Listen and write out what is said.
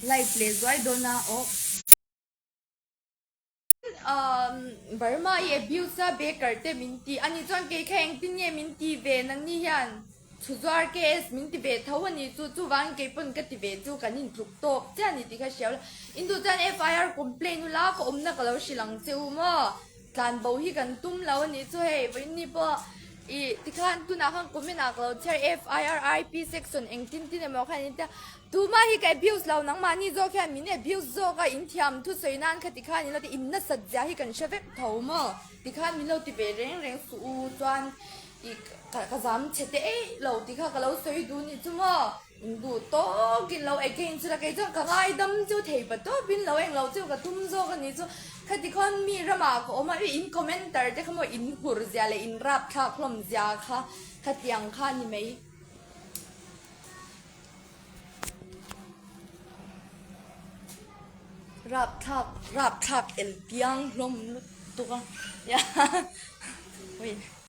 Live leh zuai dawn a aw. Burma i abuse a baker te min ti a ni chuan kei kha engtin nge min ti ve nangni hian chhuzuar KS min ti ve tho a ni chu chuvangin kei pawn ka ti ve chu kan intluk tawk chiah a ni tih kha hriau la induh chuan FIR complain ula ka awmna ka lo hrilh ang che u maw. Tlan bo hi kan tum lo a nih chu hei vawiin pawh ih tikhan tunah khan comment ah ka lo chhiar FIRIP section engtin tin emaw khan in tia tumah hi ka abuse lo nangmahni zawk hian min abuse zawk a in thiam thusawi nan kha tikhan in lo ti in nasat zia hi kan hre vek tho maw tikhan min lo ti ve reng reng suh u chuan ih ka zam chhe te eih lo tikha ka lo sawi duh nih chu maw. Duh tawkin lo again chu la kei chuan ka ngaidam chu thei pa tawpin lo englo chu ka tum zawk a ni chu khati khawn mi ramah ka awm a in commenter te kha maw in hur zia leh in rap thlak hlawm zia kha khatiang kha a ni mai. Rap thlak rap thlak el piang hlawm lutuk a.